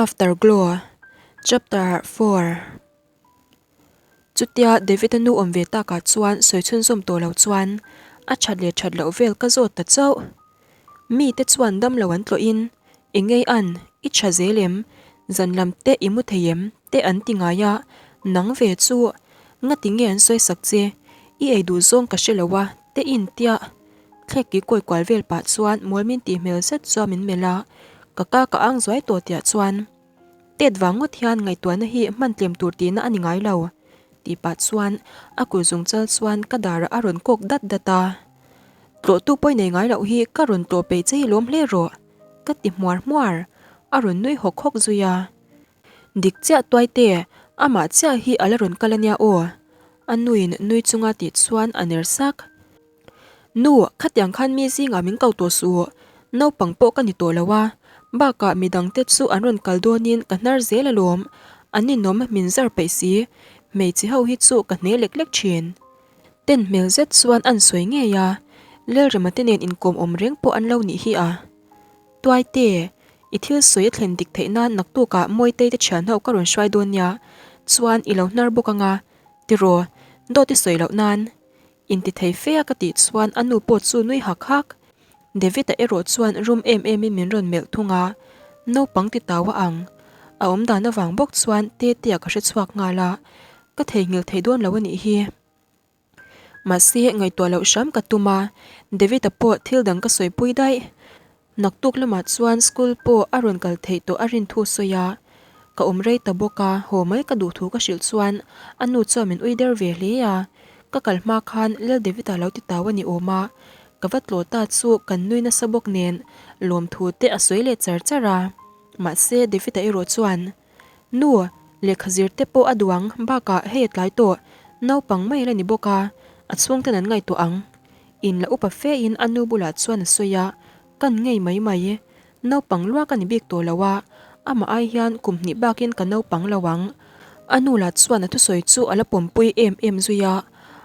Afterglow Chapter 4 Chutia David-a nu awm ve takah chuan sawi chhunzawm tawh lo chuan a that leh that loh vel ka zawt ta chauh. Mite chuan dam lo an tlawhin, I ngei an, i tha zel em? Zan lam te i mu thei em? te an ti ngai a, nang ve chu ngati nge an sawi sak che? I ei duh zawng ka hre lo a, te in tia. Thlek ki kawi kual vel pah chuan mawl min tih hmel zet chuan min melh a, ka ka ka ang zuai tawh tiah chuan tet vang ngawt hian ngaihtuahna hi hman tlem tur tihna a ni ngai lo tih pah chuan a kut zung chal chuan ka darah a rawn kawk dat dat a. Tlawhtu pawi nei ngai loh hi ka rawn tlawh peih che hi lawm hle rawh ka ti hmuar hmuar, a rawn nui hawk hawk zui a. Dik chiah tuai te, amah chiah hi a la rawn kal a nia aw a nuin nui chunga tih chuan a ner sak. Nu, khatiang khan mi zingah min ko tawh suh, naupang pawh ka ni tawh lo a, bakah midangte chu an rawn kal dawnin ka hnar zel alawm, an ninawm min zar peih si, hmeichhe ho hi chu ka hne lek lek thin. Ten hmel zet chuan an sawi ngei a, Lelrema te nen inkawm awm reng pawh an lo nih hi a. Tuaite, i thil sawi a thlen dik theih nan naktukah Mawitei te thian ho ka rawn hruai dawn nia, chuan i lo hnar bawk anga, tiraw, dawt i sawi loh nan. Inti thei fe a ka tih chuan a nu pawh chu nui hak hak. David-a erawh chuan rum em em in min rawn melh thung a, naupang ti tau a ang. A awm dan avang bawk chuan Tetea ka hre chhuak nghal a, ka theihnghilh thei dawn lo a nih hi. Mahse, ngaihtuah loh hram ka tum a, David-a pawh thil dang ka sawipui daih. Naktuk lamah chuan school pawh a rawn kal theih tawh a rin thu sawi a, ka awm rei ta bawk a, haw mai ka duh thu ka hrilh chuan a nu chuan min ui der ve hle a, ka kal hma khan Lal David-a lo ti tau a ni awm a, ka va tlawh ta chu kan nui nasa bawk nen lawmthu te a sawi leh char char a, mahse David-a erawh chuan Nu, lehkha zir te pawh a duh ang, bakah hei a tlai tawh, naupang mai la ni bawk a, a chhungten an ngaihtuah ang. In la upa fe in a nu bulah chuan a sawi a, kan ngei mai mai. Naupang lua ka ni bik tawh lo a, amah ai hian kum hnih bakin ka naupang lo ang. A nu lah chuan a thusawi chu a la pawmpui em em zui a,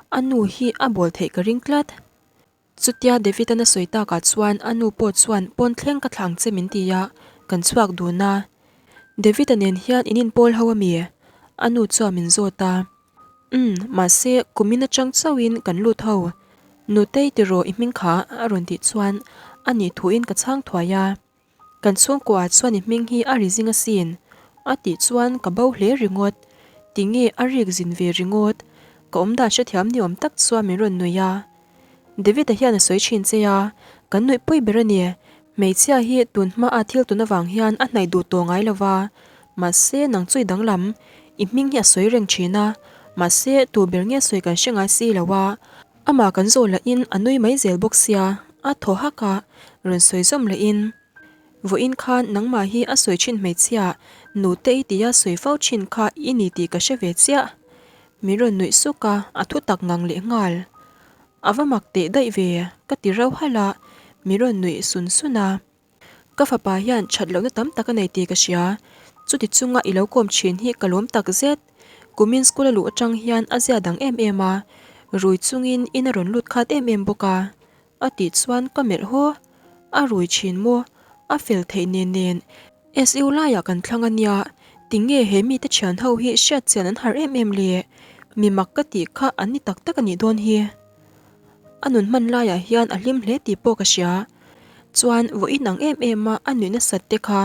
a nu hi a bawl theih ka ring tlat. Chutia David-an a sawi takah chuan a nu pawh chuan pawn thleng ka thlang che min ti a, kan chhuak dun a. David-a nen hian in inpawl ho a mi? A nu chuan min zawt a. Umm, mahse kumin atang chauhin kan lut ho. Nutei tiraw i hming kha? a rawn tih chuan a nih thuin ka chhang thuai a. Kan chhungkuaah chuan i hming hi a ri zing asin, a tih chuan ka bo hle ringawt. Tinge a rik zin ve ringawt? Ka awmdan hrethiam ni awm tak chuan min rawn nuih a. David-a hian a sawi thin che a, kan nuihpui ber a ni. Hmeichhia hi tun hmaa thil tun avang hian a hnaih duh tawh ngai lo va, mahse nang chu i danglam. I hming hi a sawi reng thin a, mahse tu ber nge sawi kan hre ngai si lo a. Amah kan zawh lahin a nui mai zel bawk sia, a thaw hak a, rawn sawi zawm lahin, Vawiin khan nangmah hi a sawi thin hmeichhia, nute i tia sawi fo thin kha i ni tih ka hre ve chiah. Min rawn nuih suk a, a thu tak ngang leh nghal. A va mak teh daih ve, ka ti rauh halh a, min rawn nuih sun sun a. Ka fapa hian that lohna tam tak a nei tih ka hria, chuti chunga i lo kawm thin hi ka lawm tak zet. Kumin school a luh atang hian a zia dang em em a, rui chungin in a rawn lut khat em em bawk a, a tih chuan ka melh haw. A rui thin maw? A fel theih nen nen. SU laiah kan thlang a nia, tinge he mite thian ho hi hriat chian an harh em em le? Mi mak ka tih kha an ni tak tak a nih dawn hi. A nun hman laiah hian a hlim hle tih pawh ka hria. Chuan vawiin ang em em a a nuih nasat te kha,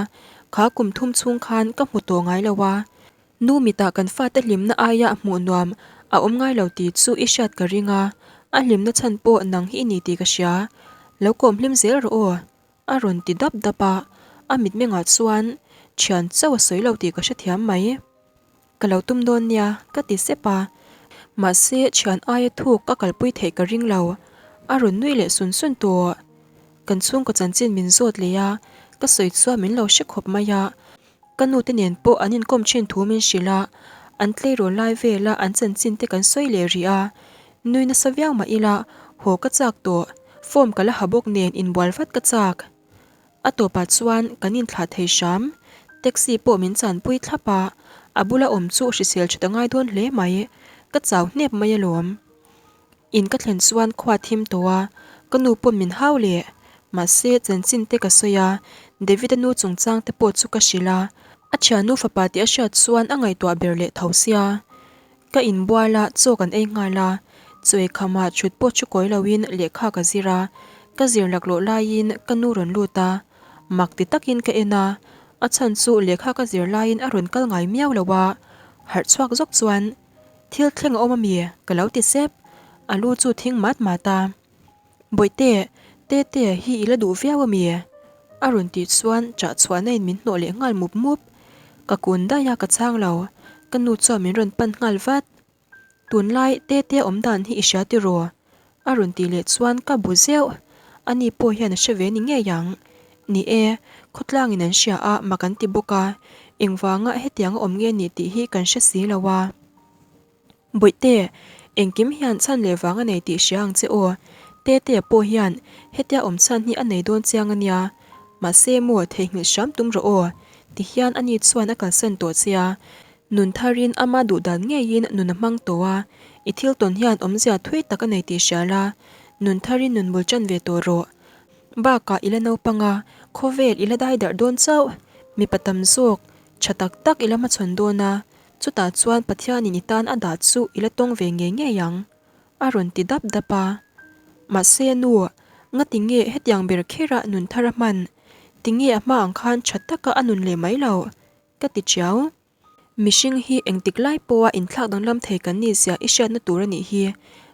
kha kum thum chhung khan ka hmu tawh ngai lo a. Nu mitah kan fate hlimna aia hmuh nuam a awm ngai lo tih chu i hriat ka ring a, a hlimna chhan pawh nang hi i ni tih ka hria. Lo kawm hlim zel rawh aw. A rawn ti dap dap a, a mitmengah chuan thian chauh a sawi lo tih ka hrethiam mai. Ka lo tum dawn nia, ka ti sep a. Mahse, thian aia thuk ka kalpui theih ka ring lo. A rawn nui leh sun sun tawh. Kan chhungkaw chanchin min zawt leh a, ka sawi chuan min lo hre khawp mai a. Ka nute nen pawh an inkawm thin thu min hrilh a, an tleirawl lai vela an chanchin te kan sawi leh rih a. Nui nasa viau mah ila, haw ka chak tawh, form ka la ha bawk nen inbual vat ka chak. A tawpah chuan kan inthlah thei hram, taxi pawh min chanpui thlap a, a bula awm chu hrisel tha ta ngai dawn hle mai, ka chau hnep mai alawm. In ka thlen chuan khua thim tawh a, ka nu pawn min hau leh. Mahse, chanchin te ka sawi a, David-a nu chungchang te pawh chu ka hrilh a. A thiannu fapa tih a hriat chuan a ngaihtuah ber leh tho sia. Ka inbual a, chaw kan ei nghal a, chaw ei khamah thut pawh thu kawi loin lehkha ka zir a, ka zir laklawh laiin ka nu rawn lut a, mak ti takin ka en a, a chhan chu lehkha ka zir laiin a rawn kal ngai miau lo a, harh chhuak zawk chuan thil thleng a awm ami? Ka lo ti sep, a lu chu thing mat mat a. Bawihte, Tete hi i la duh viau ami? A rawn tih chuan chah chhuahna in min hnawh leh nghal mup mup. Ka kun daih a ka chhang lo, ka nu chuan min rawn pan nghal vat. Tunlai Tete awm dan hi i hria tiraw? A rawn tih leh chuan ka bu zeuh. Ani pawh hian a hre ve ni ngei ang. Ni e, khawtlangin an hria a mak an ti bawk a, engvanga hetianga awm nge ni tih hi kan hre si lo a. Bawihte, engkim hian chhan leh vang a nei tih hria ang che aw. Tetea pawh hian hetia awm chhan hi a nei dawn chiang a nia. Mahse maw theihnghilh hram tum rawh aw. Tihian ani chuan a kalsan tawh che a. Nun tharin ama duh dan ngeiin nun a hmang tawh a. I thil tawn hian awmzia thui tak a nei tih hria la. Nun tharin nun bul tan ve tawh rawh. Bakah i la naupang a, khawvel i la dai darh dawn chauh. Mipa tam zawk, tha tak tak i la hmachhawn dawn a. Chutah chuan Pathianin i tan a dah chu i la tawng ve ngei ngei ang, a rawn ti dap dap a. Mahse nu, ngati nge hetiang ber khera nun thar a hman? Tinge a hma ang khan tha taka a nun leh mai lo? Ka ti chiau. Mihring hi engtik lai pawha inthlak danglam thei kan nih zia i hriatna tur a nih hi,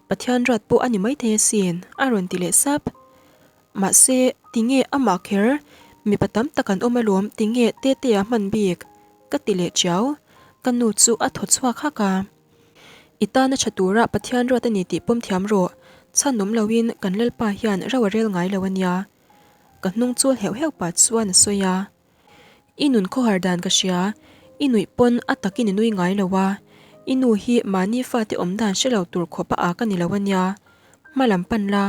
Pathian ruat pawh a ni maithei asin, a rawn ti leh sap. Mahse, tinge amah kher? Mipa tam tak an awm alawm, tinge Tetea hman bik? Ka ti leh chiau. Ka nu chu a thaw chhuak hak a. I tana tha tura Pathian ruat a ni tih pawm thiam rawh. Chhan awm loin kan Lalpa hian ro a rel ngai lo a nia. Ka hnung chul heuh heuh pah chuan a sawi a. I nun khawhar dan ka hria, i nuih pawn a takin i nui ngai lo a, i nu hi mahni fate awm dan hre lo tur khawp a ak a ni lo a nia. Hma lam pan la,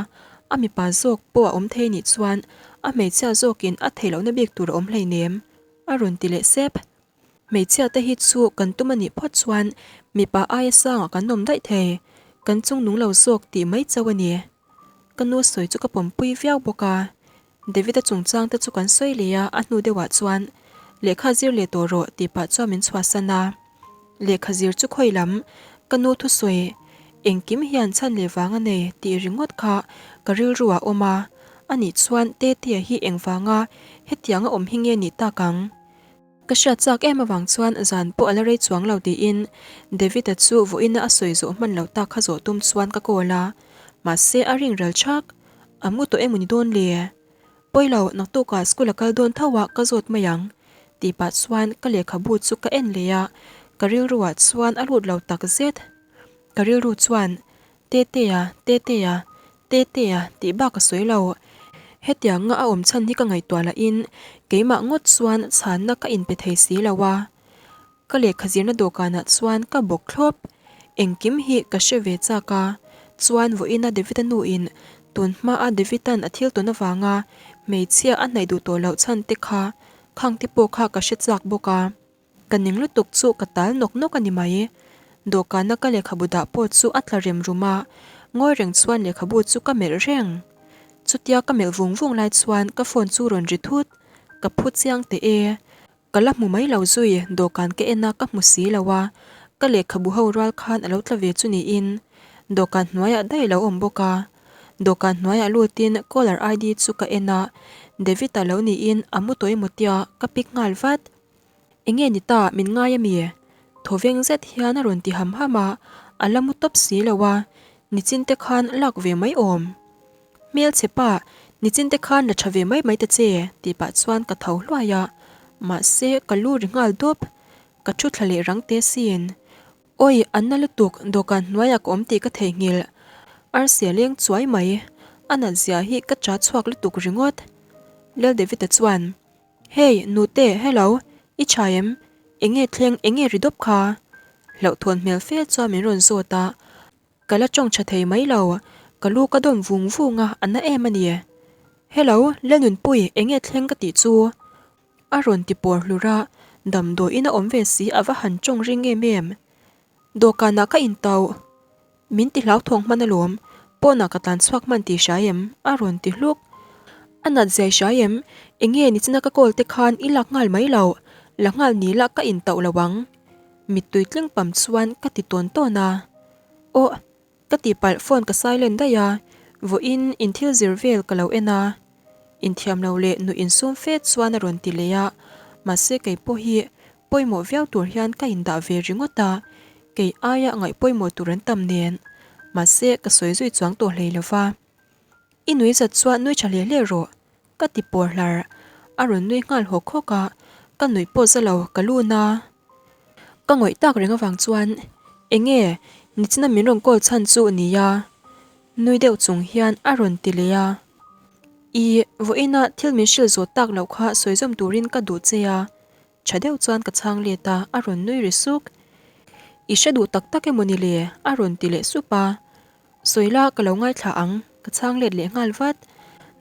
a mipa zawk pawh a awm thei nih chuan a hmeichhia zawkin a theih lohna bik tur a awm hleinem, a rawn ti leh sep. Hmeichhia te hi chu kan tum a nih phawt chuan mipa aia sangah kan awm daih thei, kan chung nung lo zawk tih mai chauh a ni. Ka nu sawi chu ka pawmpui viau bawk a. David-a chungchang te chu kan sawi leh a, a hnu deuhah chuan, Lehkha zir leh tawh rawh tih pah chuan min chhuahsan a. Lehkha zir chu khawi lam, ka nu thusawi, engkim hian chhan leh vang a nei tih ringawt kha ka rilru ah awm a, anih chuan Tetea hi engvanga hetianga awm hi nge nih tak ang? Ka hriat chak em avang chuan zan pawh a la rei chuang lo tiin David-a chu vawiina a sawi zawh hman lo tak kha zawh tum chuan ka call a, mahse a ring ral thak. A mu tawh emaw ni dawn le? Pawi lo, naktukah school a kal dawn tho a ka zawt mai ang tih pah chuan ka lehkhabu chu ka en leh a, ka rilruah chuan a lut lo tak zet. Ka rilru chuan Tetea, Tetea, Tetea tih bak a sawi lo. Hetianga a awm chhan hi ka ngaihtuah lahin keimah ngawt chuan chhanna ka inpe thei si lo a. Ka lehkha zirna dawhkanah chuan ka bawk thlawp. Engkim hi ka hre ve chak a, chuan vawiina David-a nuin tun hmaa David-a'n a thil tawn avanga hmeichhia a hnaih duh tawh loh chhan te kha khang te pawh kha ka hre chak bawk a. Ka ning lutuk chu ka tal nawk nawk a ni mai. Dawhkana ka lehkhabu dah pawh chu a tla rem rum a, ngawi reng chuan lehkhabu chu ka melh reng. Chutia ka melh vung vung lai chuan ka phone chu rawn ri thut, ka phu chiang teh e. Ka la hmu mai lo zui, dawhkan ka en a ka hmu si lo a, ka lehkhabu ho rual khan a lo tla ve chu niin. Dawhkan hnuaiah daih a lo awm bawk a. Dawhkan hnuaiah lutin caller ID chu ka en a, David-a lo niin a mu tawh emaw tia ka pick nghal vat. Enge ni ta, min ngai ami? Thawveng zet hian a rawn ti ham ham a, a la mu tawp si lo a, nichin te khan lak ve mai awm. Hmelchhe pa, nichin te khan la tha ve mai mai ta che, tih pah chuan ka tho hluai a, mahse ka lu ri nghal dawp, ka thu thla leh rang te sin. Awi, an na lutuk, dawhkan hnuaiah ka awm tih ka theihnghilh. Arsi a leng chuai mai, a nat zia hi ka cha chhuak lutuk ringawt. Lal David-a chuan. Hey, nute, hello, i tha em? Enge thleng, enge ri dawp kha? Hlauhthawn hmel fe chuan min rawn zawt a, ka la tawng tha thei mai lo, ka lu ka dawm vung vung a, a na em a ni. Hello, Lalnunpui, enge thleng ka tih chu? A rawn ti pawr hlur a, damdawiin a awm ve si a va han tawng ring em em. Dawhkanah ka intauh. Min ti hlauthawng hman alawm, pawnah ka tlan chhuak hman tih hria em? a rawn ti hluk. A nat zia i hria em? Enge nichina ka call te khan i lak nghal mai lo? La nghal ni la ka intauh lo ang. Mittui tling pam chuan ka ti tawn tawn a. Aw, ka tihpalh phone ka silent daih a, vawiin inthil zir vel ka lo en a. Inthiam lo leh nuih insum fe chuan a rawn ti leh a, mahse kei pawh hi pawimawh viau tur hian ka indah ve ringawt a, kei aia ngaih pawimawh tur an tam nen. Mahse ka sawi zui chuang tawh hlei lo va. I nui zat chuan nui tha hle hle rawh, ka ti pawr hlar. A rawn nui nghal hawk hawk a, ka nuih pawh za lo ka lun a. Ka ngawih tak reng avang chuan, Enge, nichina min rawn call chhan chu nia? Nui deuh chung hian a rawn ti leh a. I, vawiina thil min hrilh zawh tak loh kha sawi zawm turin ka duh che a. Tha deuh chuan ka chhang let a, a rawn nui ri suk. I hre duh tak tak emaw ni le? A rawn ti leh sup a. Sawi la ka lo ngaithla ang, ka chhang let leh nghal vat.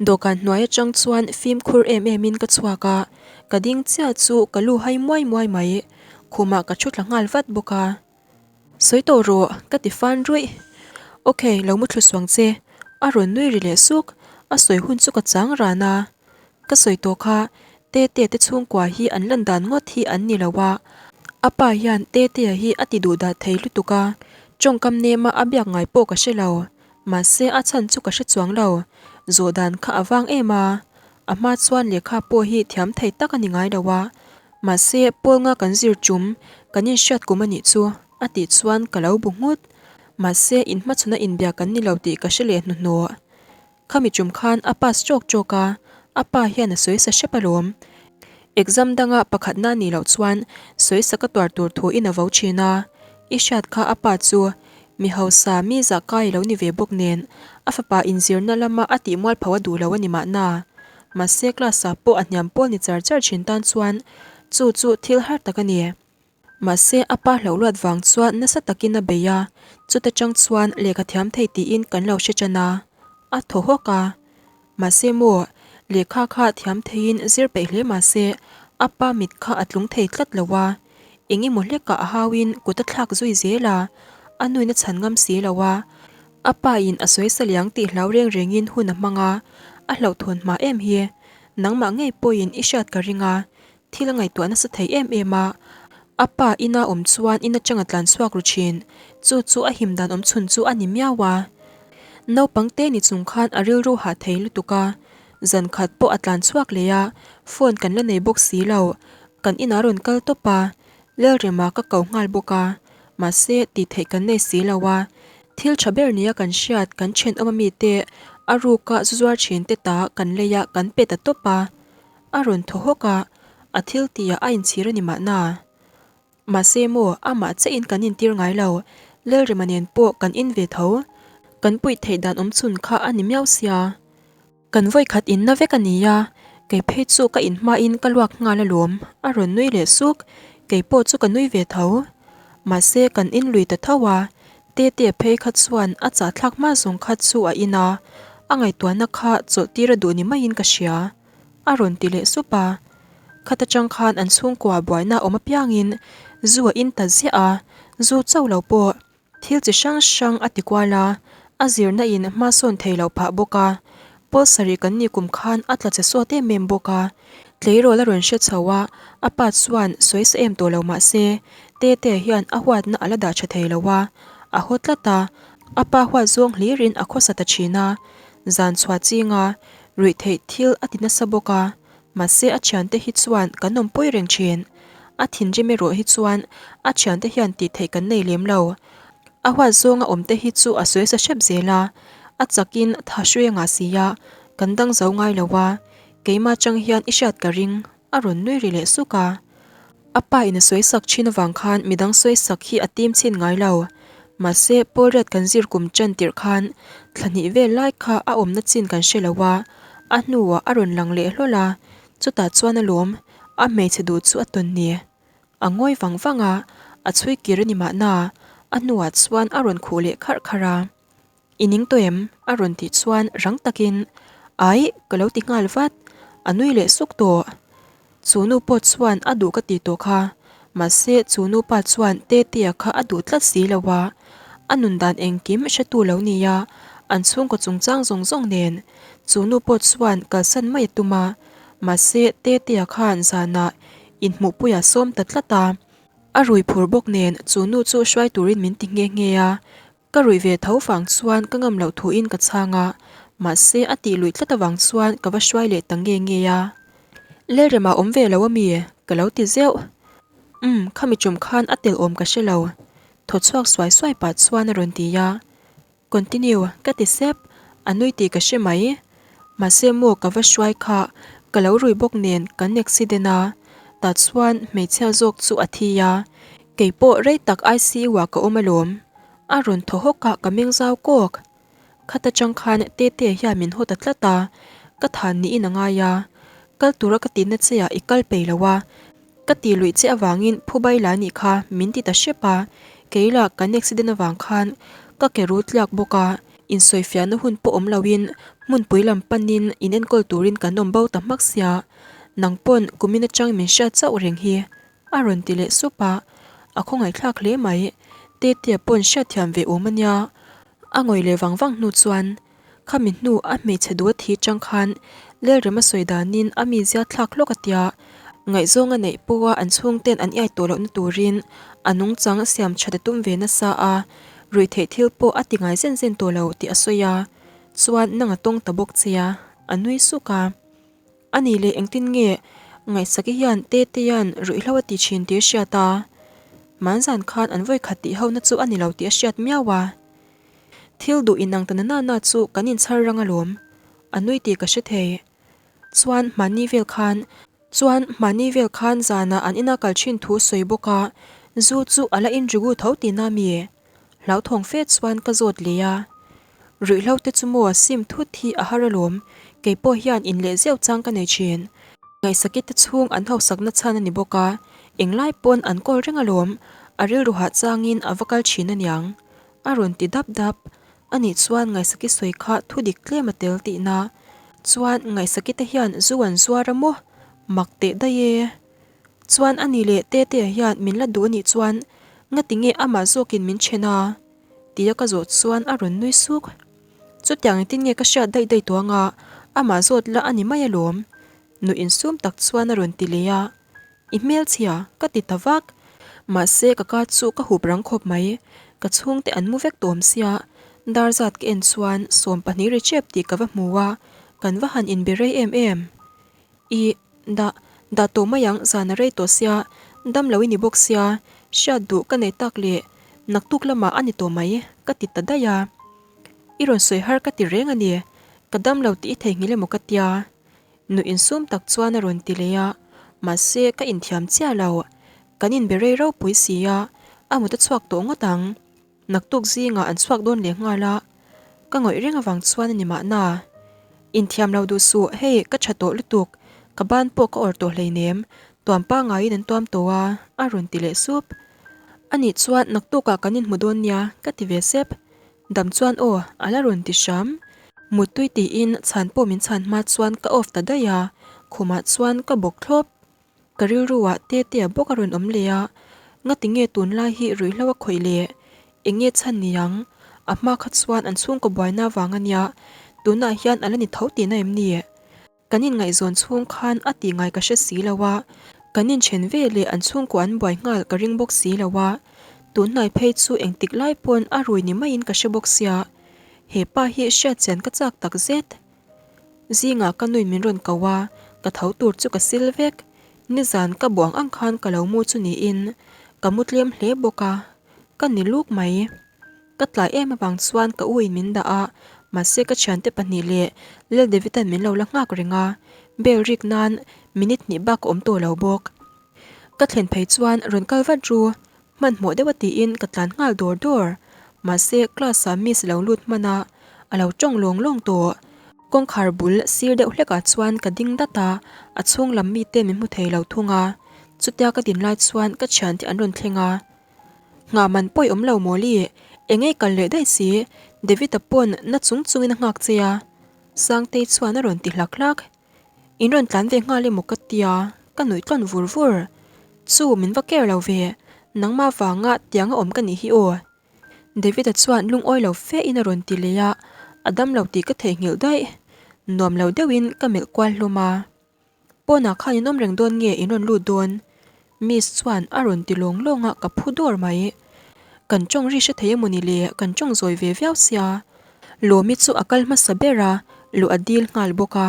Dawhkan hnuai atang chuan fimkhur em em in ka chhuak a, ka ding chiah chu ka lu hai muai muai mai. Khumah ka thu thla nghal vat bawk a. Sawi tawh rawh, ka ti fan ruih. Ok, lo mu thlu suang che. A rawn nui ri leh suk, a sawi hun chu ka chang ran a. Ka sawi tawh kha, Tetea te chhungkua hi an lan dan ngawt hi an ni lo a. A pa hian Tetea hi a ti duh dah thei lutuk a, tawngkam nema a biak ngai pawh ka hre lo. Mahse a chhan chu ka hre chuang lo, zawh dan kha a vang em a. A hma chuan lehkha pawh hi thiam thei tak a ni ngai lo a. Mahse Paul nga kan zir tum, kan inhriat kum a nih chu, a tih chuan ka lo bu nghut. Mahse inhmachhawna inbia kan ni lo tih ka hre leh hnuhnawh. Khami tum khan a pass chawk chawk a, a pa hian a sawi sa hrep alawm. Exam danga pakhatna a nih loh chuan sawi sak a tuar tur thu in a vo thin a. I hriat kha a pa chu mi hausa mi zah kai lo ni ve bawk nen a fapa inzirna lama a tih mualpho a duh lo a ni mahna. Mahse class ah pawh a hniam pawl ni char char thin tan chuan chu chu thil har tak a ni. Mahse a pa hlauh luat vang chuan nasa takin a bei a, chuta tang chuan lehkha thiam thei tiin kan lo hre tan a, a thaw hawk a. Mahse maw, lehkha kha thiam theiin zir peih hle mahse a pa mit kha a tlung thei tlat lo a, eng emaw hlekah a hauin kut a thlak zui zel a, a nuin a chhan ngam si lo a. A pa in a sawi saliang tih hlau reng rengin hun a hmang a, a hlauhthawn hma em hi. Nangmah ngei pawhin i hriat ka ring a, Thil a ngaihtuah nasa thei em em a, a pa ina awm chuan in atanga tlan chhuak ru thin, chu chu a him dan awm chhun chu a ni miau a. Naupang te ni chung khan a rilru hah thei lutuk a, zan khat pawh a tlan chhuak leh a, phone kan la nei bawk si lo, kan inah rawn kal tawp a, Lalrema ka ko nghal bawk a, mahse tih theih kan nei si lo a, thil tha ber nia kan hriat kan thenawm ami te a ruka zu zuar thin te ta kan lei a kan pe ta tawp a. A rawn thaw hawk a, a thil tihah a inchhir a ni mahna. Mahse maw, amah chiahin kan intir ngai lo, Lalrema nen pawh kan in ve tho. Kan puih theih dan awm chhun kha a ni miau sia. Kan vawikhat inna vek a ni a, kei phei chu ka inhmain ka luak nghal alawm, a rawn nui leh suk, kei pawh chu ka nui ve tho. Mahse kan in lui ta tho a, Tete phei kha chuan a chahthlak hma zawng kha chu a in a, a ngaihtuahna kha chawlh tir a duh ni maiin ka hria. A rawn ti leh sup a. Khat atang khan an chhungkua buaina awm apiangin zu a in ta ziah a, zu chauh lo pawh thil chi hrang hrang a ti kual a, a zirna in hma sawn thei loh phah bawk a. Pawl sarih kan nih kum khan a tla che sawt em em bawk a. Tleirawl a rawn hre chho a, a pa chuan sawi sa em tawh lo mah se, Tete hian a huatna a la dah tha thei lo a, a haw tlat a, a pa huat zawng hlirin a khawsa ta thin a. Zan chhuah chinga ruih theih thil a ti nasa bawk a, mahse a thiante hi chuan kan awmpui reng thin. A thinrim erawh hi chuan a thiante hian tih theih kan nei lem lo. A huat zawnga awmte hi chu a sawi sa hrep zel a, a chakin tha hrui a ngah si a, kan dang zo ngai lo a, keimah chang hian i hriat ka ring, a rawn nui ri leh suk a. A pa in a sawi sak thin avang khan midang sawi sak hi a tim chhin ngai lo. Mahse, Paul Riat kan zir kum tan tirh khan thla hnih vel lai kha a awmna chin kan hre lo a, a hnuah a rawn lang leh hlawl a, chutah chuan a lawm, a hmeichhe duh chu a tawn ni. A ngawi vang vang a, a chhui kir a ni mahna, a hnuah chuan a rawn khuh leh kharh kharh a. I ning tawh em? a rawn tih chuan rang takin, Aih, ka lo ti nghal vat, a nui leh suk tawh. Chu nu pawh chuan a duh ka ti tawh kha, mahse chu nu pa chuan Tetea kha a duh tlat si lo a, a nun dan engkim hretu lo nia, an chhungkaw chungchang zawng zawng nen. Chu nu pawh chuan kalsan mai a tum a, mahse Tetea khan zanah. Inhmuhpuia sawm ta tlat a. A rui phur bawk nen chu nu chu hruai turin min ti nghe nghe a. Ka ruih ve tho vang chuan ka ngam loh thuin ka chhang a, mahse a tih luih tlat avang chuan ka va hruai leh ta nge nge a. Lalrema awm ve lo ami? Ka lo ti zeuh. Umm, khami tum khan a tel awm ka hre lo. Thaw chhuak suai suai pah chuan a rawn ti a. Continue, ka ti sep, a nui tih ka hre mai. Mahse maw ka va hruai kha, ka lo rui bawk nen kan accident a, tah chuan hmeichhia zawk chu a thi a, kei pawh rei tak ICU ah ka awm alawm. A rawn thaw hawk a ka meng zau kawk. Khat atang khan Tete hian min haw ta tlat a, ka than niin a ngai a, kal tura ka tihna che ah i kal peih lo a, Ka ti luih che avangin phubai la nih kha min ti ta hrep a, kei lah kan accident avang khan ka ke ru tliak bawk a, insawifiahna hun pawh awm loin hmunpui lam panin in enkawl turin kan awm bo ta hmak sia, nang pawn kumin atang min hriat chauh reng hi a rawn ti leh sup a, a khawngaihthlak hle mai, Tetea pawn hriatthiam ve awm a nia, a ngawih leh vang vang hnu chuan Khami hnu a hmeichhe duh a thi chang khan Lelrema sawi danin a mizia thlak hlawk a tia, ngaihzawng a neih pawha an chhungten an iai tawh lohna turin a nungchang siam that a tum ve nasa a, ruihtheih thil pawh a ti ngai zen zen tawh lo tih a sawi a, chuan nang a tawng ta bawk che a, a nui suk a. A nih leh engtin nge Ngaihsaki hian Tetea'n ruihhlo a ti thin tih a hriat a, Manzan khan an vawikhat tih hona chu a ni lo tih a hriat miau a. Thil duh inang ta na na na chu kan inchhar rang alawm, a nui tih ka hre thei. Chuan hmani vel khan Chuan hmani vel khan zanah an ina kal thin thu sawi bawk a, zu chu a la in rigu tho tihna mi? Hlauthawng fe chuan ka zawt leh a. Ruihhlo te chu maw sim thut hi a har alawm, kei pawh hian in leh zeuh chang ka nei thin. Ngaihsaki te chhung an hausakna chhan a ni bawk a, englai pawn an kawl reng alawm, a rilru hah changin a va kal thin aniang. A rawn ti dap dap. A nih chuan Ngaihsaki sawi kha thu dik tlem a tel tihna. Chuan Ngaihsaki te hian zu an zuar a maw? Mak teh daih e. Chuan a ni leh Tetea hian min la duh a nih chuan ngati nge amah zawkin min then a? Tia ka zawh chuan a rawn nui suk. Chutiang engtin nge ka hriat daih daih tawh anga amah zawt la a ni mai alawm. Nuih insum tak chuan a rawn ti leh a. I hmelchhia, ka ti ta vak. Mahse ka ka chu ka hup rang khawp mai. Ka chhungte an mu vek tawm sia, dar zat ka en chuan 12 ri chep tih ka va hmu a, kan va han inbe rei em em. I, dah, dah tawh mai ang zan a rei tawh sia, dam lo i ni bawk sia, hriat duh ka nei tak leh naktuk lamah a ni tawh mai, ka ti ta daih a. I rawn sawi har ka ti reng a ni, ka dam lo tih i theihnghilh emaw ka tia. Nu insum tak chuan a rawn ti leh a, mahse ka inthiam chiah lo. Kan inbe rei ropui si a, a mut a chhuak tawh ngawt ang. Naktuk zingah an chhuak dawn leh nghal a, ka ngawih reng avang chuan a ni mahna. Inthiam lo duh suh, hei ka tha tawh lutuk, ka ban pawh ka awrh tawh hleinem, tuam pangaiin an tuam tawh a, a rawn ti leh sup. Anih chuan naktukah kan inhmu dawn nia, ka ti ve sep. Dam chuan aw, a la rawn ti hram. Muttui tiin chhan pawh min chhan hma chuan ka off ta daih a, khumah chuan ka bawk thlawp. Ka rilruah Tetea bawk a rawn awm leh a, ngati nge tunlai hi ruihhlo a khawih leh? Eng nge chhan ni ang? A hma kha chuan an chhungkaw buaina vang a nia, tunah hian a la ni tho tihna em ni? Kan inngaihzawn chhung khan a tih ngai ka hre si lo a, kan inthen ve leh an chhungkaw an buai nghal ka ring bawk si lo a, tunhnai phei chu engtik lai pawn a rui ni maiin ka hre bawk sia, he pa hi hriatchian ka chak tak zet. Zingah ka nuin min rawn ko a, ka tho tur chu ka sil vek. Nizan ka buang ang khan ka lo mu chu niin ka mu tlem hle bawk a, ka ni luk mai. Ka tlai em avang chuan ka u in min dah a, mahse ka thiante pahnih leh Lal David-a'n min lo la nghak reng a, bell rik nan minute hnih bak a awm tawh lo bawk. Ka thlen phei chuan rawn kal vat ru, hmanhmawh deuh a tiin ka tlan nghal dawr dawr. Mahse class ah miss lo lut hman a, a lo tawng lawng lawng tawh. Kawngkhar bul sir deuh hlekah chuan ka ding dat a, a chhung lam mite min hmu thei lo thung a. Chutia ka din lai chuan ka thiante an rawn thleng a. Nghah man pawi awm lo maw li? Engei kal leh daih si, David-a pawn na chung chungin a nghak che a. Sangtei chuan a rawn ti hlak hlak. In rawn tlan ve nghal emaw ka tia, ka nuih tlawn vur vur. Chu, min va care lo ve, nangmah vanga tianga awm ka nih hi aw. David-a chuan lungawi lo fe in a rawn ti leh a, a dam lo tih ka theihnghilh daih. Nuam lo deuhin ka melh kual hlawm a. Pawnah khan in awm reng dawn nge in rawn lut dawn? Miss chuan a rawn ti lawng lawng a, ka phu dawr mai. Kan tawng ri hre thei emawni le, kan tawng zawi ve viau sia. Lawmi chu a kal hmasa ber a, luh a dil nghal bawk a.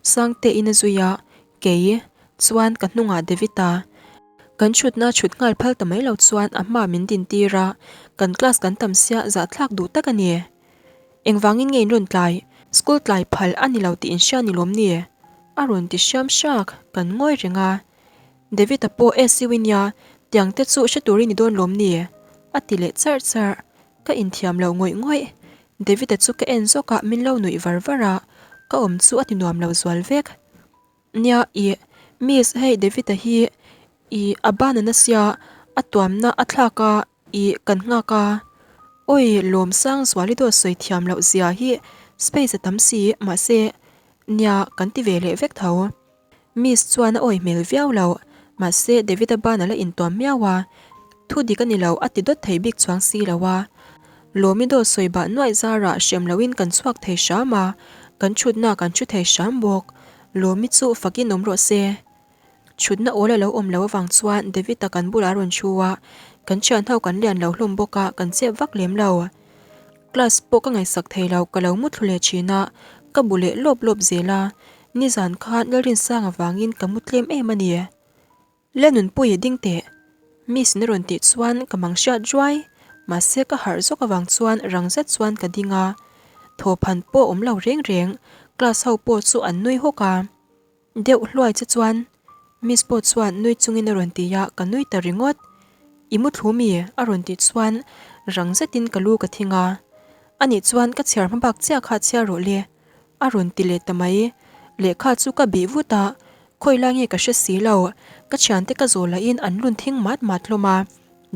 Sangtein a zui a, kei chuan ka hnungah David-a. Kan chhutna chhut nghal phal ta mai lo chuan a hma min din tir a, kan class kan tam sia zahthlak duh tak a ni. Engvangin nge in rawn tlai? School tlai phal a ni lo tih in hria ni lawm ni? A rawn ti hriam hrak, kan ngawi reng a. David-a pawh SU i nia, tiang te chu hre turin i dawn lawm ni? A ti leh charh charh. Ka inthiam lo ngawih ngawih. David-a chu ka en zawk a, min lo nuih var var a, ka awm chu a ti nuam lo zual vek. Nia, ih, Miss, hei David-a hi ih a ban a na sia, a tuamna a thlak a, ih kan nghak a. Awi, Lawmsang Zuali dawt sawi thiam loh zia hi space a tam si, mahse, nia, kan ti ve leh vek tho. Miss chuan a awi hmel viau lo, mahse David-a ban a la intuam miau a, thu dik a ni lo a ti dawt thei bik chuang si lo a. Lawmi dawt sawi bah nuaih zarah hrem loin kan chhuak thei hram a, kan chhutna kan thu thei hram bawk. Lawmi chu fakin awm rawh se. Chhutna awl a lo awm lo avang chuan David-a kan bulah a rawn thu a, kan thian ho kan lian lo hlawm bawk a, kan chep vak lem lo. Class pawh ka ngaihsak thei lo, ka lo muthlu leh thin a, ka bu leh lawp lawp zel a, nizan khan Lalrinsang avangin ka mu tlem em a ni. Le Nunpuii ding teh, Miss in a rawn tih chuan ka mang hriat ruai, mahse ka harh zawk avang chuan rang zet chuan ka ding a, thawphan pawh awm lo reng reng, class ho pawh chu an nui hawk a. Deuh hluai che chuan Miss pawh chuan nui chungin a rawn ti a, ka nui ta ringawt. I mu thlu mi? a rawn tih chuan rang zetin ka lu ka thing a. Anih chuan ka chhiar hma bak chiah kha chhiar rawh le a rawn ti leh ta mai. Lehkha chu ka bih vut a, khawi lai nge ka hre si lo, ka thiante ka zawh lahin an lun thing mat mat hlawm a,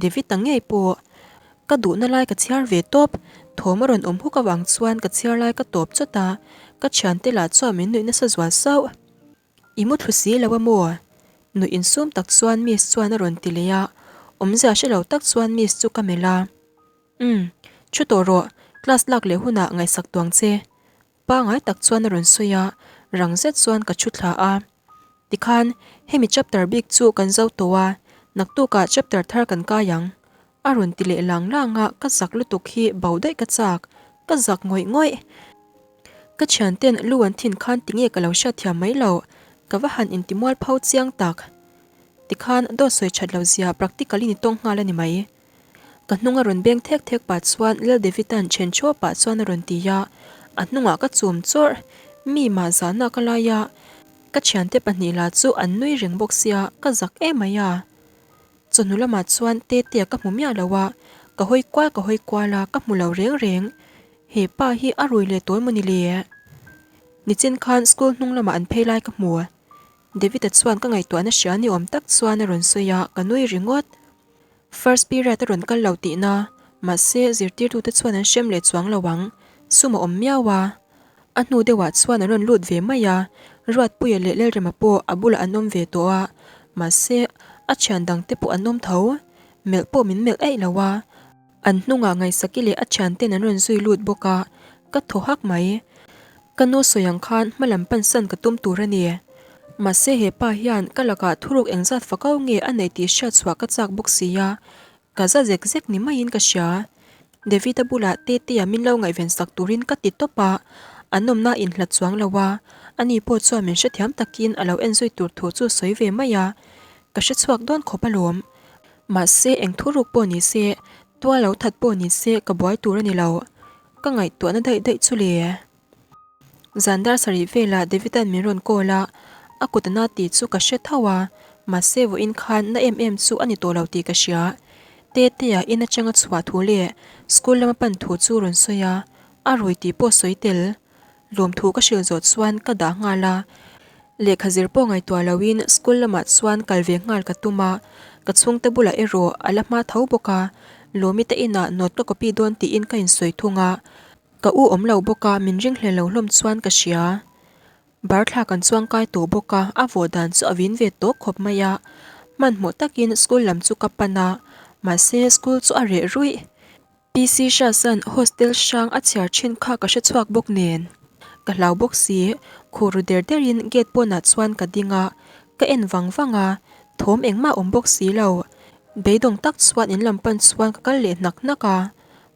David ta ngei pawh. Ka duhna lai ka chhiar ve tawp, thawm a rawn awm huk avang chuan ka chhiar lai ka tawp chawt a, ka thiante lah chuan min nuih nasa zual sauh. I mu thlu si lo a maw? Nuih insum tak chuan Miss chuan a rawn ti leh a, awmzia hre lo tak chuan Miss chu ka melh a. Umm, thu tawh rawh, class lak leh hunah ngaihsak tuang che. Pangai tak chuan a rawn sawi a, rang zet chuan ka thu thla a. Tikhan, hemi chapter bik chu kan zo tawh a, naktukah chapter thar kan kai ang. A rawn ti leh lang lang a, ka zak lutuk hi bo daih ka chak, ka zak ngawih ngawih. Ka thianten lu an thin khan tinge ka lo hriatthiam mai lo, ka va han intimual pho chiang tak. Tikhan, dawt sawi that lo zia practically ni tawng nghal a ni mai. Ka hnung a rawn beng thek thek pah chuan Lal Davida'n then thuau pah chuan a rawn ti a, a hnungah ka chum chawrh. Mi mah zahna ka lai a, ka thiante pahnih lah chu an nui reng bawk sia, ka zak em mai a. Chawhnu lamah chuan Tetea ka hmu miah lo a, ka hawi kual ka hawi kual a, ka hmu lo reng reng. He pa hi a rui leh tawi mawni le? Nichin khan school hnung lamah an phei lai ka hmu. David-a chuan ka ngaihtuahna hria ni awm tak chuan a rawn sawi a, ka nui ringawt. First period a rawn kal lo tihna, mahse zirtirtute chuan an hrem leh chuang lo ang, sum a awm miau a. A hnu deuhah chuan an rawn lut ve mai a, Ruatpuia leh Lalrema pawh a bulah an awm ve tawh a, mahse a thian dangte pawh an awm tho. Melh pawh min melh eih lo a. An hnungah Ngaihsaki leh a thianten an rawn zui lut bawk a, ka thaw hak mai. Ka nu sawi ang khan hma lam pansan ka tum tur a ni. Mahse he pa hian ka lakah thuruk engzat fakau nge a neih tih hriat chhuah ka chak bawk si a, ka za zek zek ni maiin ka hria. David-a bulah Tetea min lo ngaihven sak turin ka ti tawp a, an awmna a inhlat chuang lo a, ani pawh chuan min hrethiam takin a lo enzui tur thu chu sawi ve mai a, ka hrechhuak dawn khawp alawm. Mahse eng thuruk pawh ni se, tual lo that pawh ni se ka buai tur a ni lo. Ka ngaihtuahna daih daih chu le. Zan dar sarih velah Davida'n min rawn call a, a kut a na tih chu ka hre tho a, mahse vawiin khan na em em chu a ni tawh lo tih ka hria. Tetea in atanga chhuah thu leh school lama pan thu chu rawn sawi a, a rui tih pawh sawi tel. Lawmthu ka hrilh zawh chuan ka dah nghal a, lehkha zir pawh ngaihtuah loin school lamah chuan kal ve nghal ka tum a, ka chhungte bulah erawh a la hma tho bawk a, Lawmi te inah note ka copy dawn tiin ka insawi thung a, ka u awm lo bawk a min ringhlel lo hlawm chuan ka hria. Bar thla kan chuang kai tawh bawk a, a vawh dan chu a vin ve tawk khawp mai a, hmanhmawh takin school lam chu ka pan a, mahse school chu a reh ruih. PC Hrasan hostel hrang a chhiar thin kha ka hre chhuak bawk nen. Ka hlau bawk si, khur ru der derin gate pawnah chuan ka ding a, ka en vang vang a, Thawm engmah awm bawk si lo. Beidawng tak chuan in lam pan chuan ka kal leh hnak hnak a.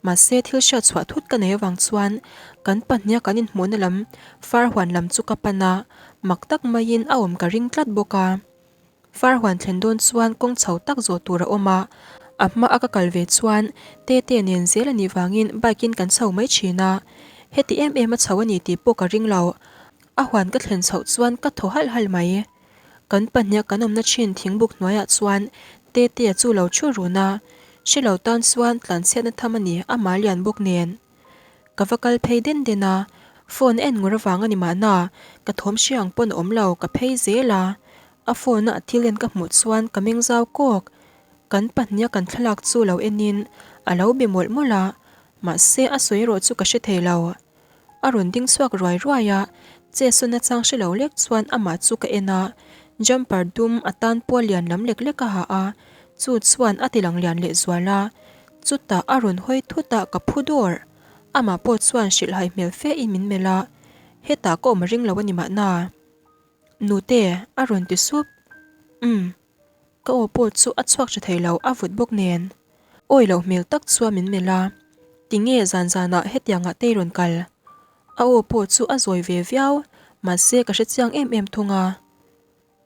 Mahse thil hriat chhuah thut ka nei avang chuan kan pahniha kan inhmuhna lam far huan lam chu ka pan a, mak tak maiin a awm ka ring tlat bawk a. Far huan thlen dawn chuan kawng chho tak zawh tur a awm a, a hma a ka kal ve chuan Tete nen zel a nih vangin bike in kan chho mai thin a, heti em em a chho a ni tih pawh ka ring lo. A huan ka thlen chhoh chuan ka thaw halh halh mai. Kan pahniha kan awmna thin thingbuk hnuaiah chuan Tetea chu lo thu run a, hre lo tan chuan tlanchhiatna tham a ni amah lian bawk nen. Ka va kal phei den den a, phone a en ngur avang a ni mahna, ka thawm hria ang pawn a awm lo, ka phei zel a. A phone a a thil en ka hmuh chuan ka meng zau kawk. Kan pahniha kan thlalak chu lo enin a lo be mawlh mawlh a, mahse a sawi erawh chu ka hre thei lo. A rawn ding chhuak ruai ruai a, che sawn nachang hre lo lek chuan amah chu ka en a, jumper dum a tan pual lian lam lek lek a ha a, chu chuan a ti lang lian leh zual a, chutah a rawn hawi thut a ka phu dawr. Amah pawh chuan hrilhhai hmel fe in min melh a, hetah ka awm ring lo a ni mahna. Nute, a rawn ti sup. Umm. Ka aw pawh chu a chhuak tha thei lo a vut bawk nen. Awi loh hmel tak chuan min melh a, Tinge zan zanah hetiangah te i rawn kal? A aw pawh chu a zawi ve viau, mahse ka hre chiang em em thung a.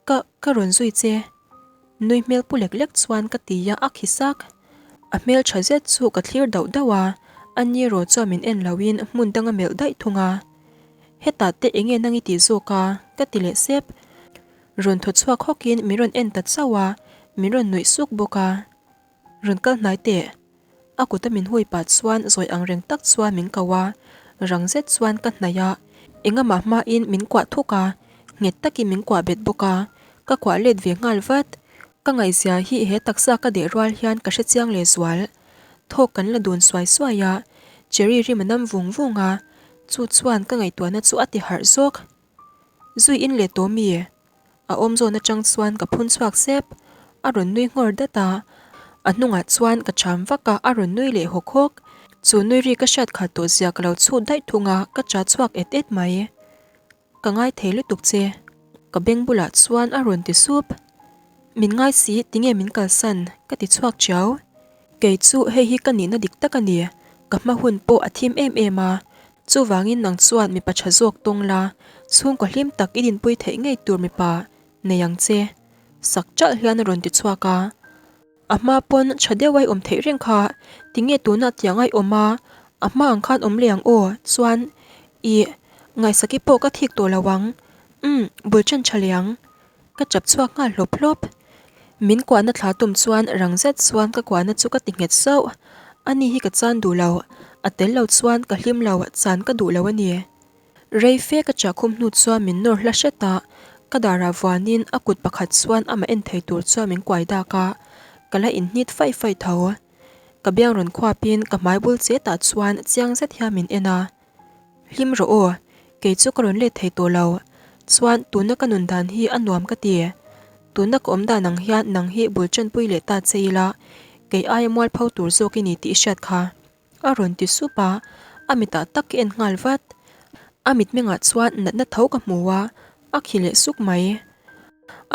Ka, ka rawn zui che. Nui hmel pu lek lek chuan ka ti a, a khi sak. A hmel tha zet chu ka thlir dauh dauh a, a ni erawh chuan min en loin hmun dang a melh daih thung a. Hetah te enge nang i tih zawk a? ka ti leh sep. Rawn thaw chhuak hawkin min rawn en ta chauh a, min rawn nuih suk bawk a. Rawn kal hnai teh. A kuta min hui pah chuan zawi ang reng tak chuan min ko a, rang zet chuan ka hnaih a, engamah hmain min kuah thuk a, nghet takin min kuah bet bawk a, ka kuah let ve nghal vat. Ka ngaihzia hi he taksa ka deh rual hian ka hrechiang leh zual. Thawk kan la dun suai suai a, Cherry rim a nam vung vung a, chu chuan ka ngaihtuahna chu a ti harh zawk. Zui in leh tawh mi? A awm zawn atang chuan ka phun chhuak sep. A rawn nui nghawr dat a. A hnungah chuan ka cham vak a, a rawn nui leh hawk hawk. Chu nui ri ka hriat khat tawh zia ka lo chhut daih thung a, ka cha chhuak et et mai. Ka ngai thei lutuk che. Ka beng bulah chuan a rawn ti sup. Min ngai si, tinge min kalsan? Ka ti chhuak chiau. Kei chu hei hi ka nihna dik tak a ni, ka hma hun pawh a thim em em a, chuvangin nang chuan mipa tha zawk tawng la, chhungkaw hlim tak i dinpui theih ngei tur mipa nei ang che, sak ṭalh hian a rawn ti chhuak a. A hma pawn tha deuh a i awm theih reng kha, tinge tunah tiang a i awm a, a hma ang khan awm leh ang aw, chuan ih, ngaihsaki pawh ka thik tawh lo ang, umm, bul ṭan ṭha leh ang. Ka chap chhuak nghal hlawp hlawp. Min kuahna thla tum chuan rang zet chuan ka kuahna chu ka ti nghet sauh. Ani hi ka chan duh lo, a tel lo chuan ka hlim lo, chan ka duh lo a ni. Rei fe ka chahkhum hnu chuan min nawr hla hret a, ka darah vuanin a kut pakhat chuan amah en thei tur chuan min kuai dak a, ka la inhnit faih faih tho. Ka biang rawn khuapin ka hmai bul chetah chuan chiang zet hian min en a. Hlim rawh aw, kei chu ka rawn let thei tawh lo. Chuan tuna ka nun dan hi a nuam ka ti. Tuna ka awm dan ang hian nang hi bul chanpui leh ta che ila, kei aia mualpho tur zawk i ni tih i hriat kha. A rawn ti sup a, a mitah tak ka en nghal vat. A mitmengah chuan natna tho ka hmu a, a khi leh suk mai.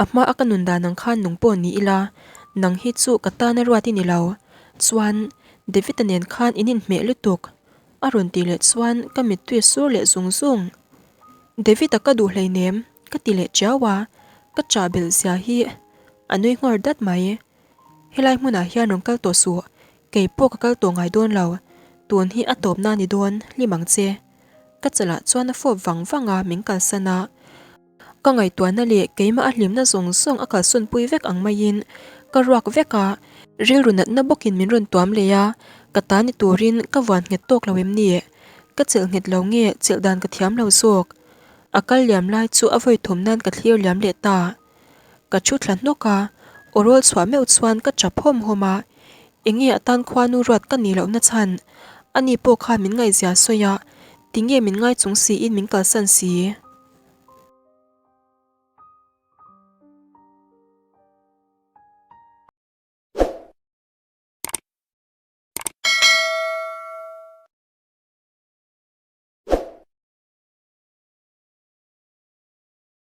A hma a ka nun dan ang khan nung pawh ni ila, nang hi chu ka tana ruat i ni lo. Chuan David-a nen khan in inhmeh lutuk. A rawn tih leh chuan ka mittui a sur leh zung zung. David-a ka duh hleinem ka ti leh chiau a, ka chah belh zia hi a nui nghawr dat mai. Helai hmunah hian rawn kal tawh suh, kei pawh ka kal tawh ngai dawn lo, tun hi a tawpna a ni dawn, hlim ang che. Ka chalah chuan a fawp vang vang a, min kalsan a. Ka ngaihtuahna leh keimah a hlimna zawng zawng a kalsawnpui vek ang maiin ka ruak vek a, rilru natna bawkin min rawn tuam leh a, ka ta ni turin ka vuan nghet tawk lo em ni? Ka chelh nghet lo nge chelh dan ka thiam lo zawk? A kal liam lai chu a vawi thum nan ka thlir liam leh ta. Ka thu thla hnawk a, aw rawl chhuah meuh chuan ka tap hawm hawm a, enge atan khuanu ruat ka nih lohna chhan? Ani pawh khan min ngaihzia sawi a, tinge min ngai chung siin min kalsan si?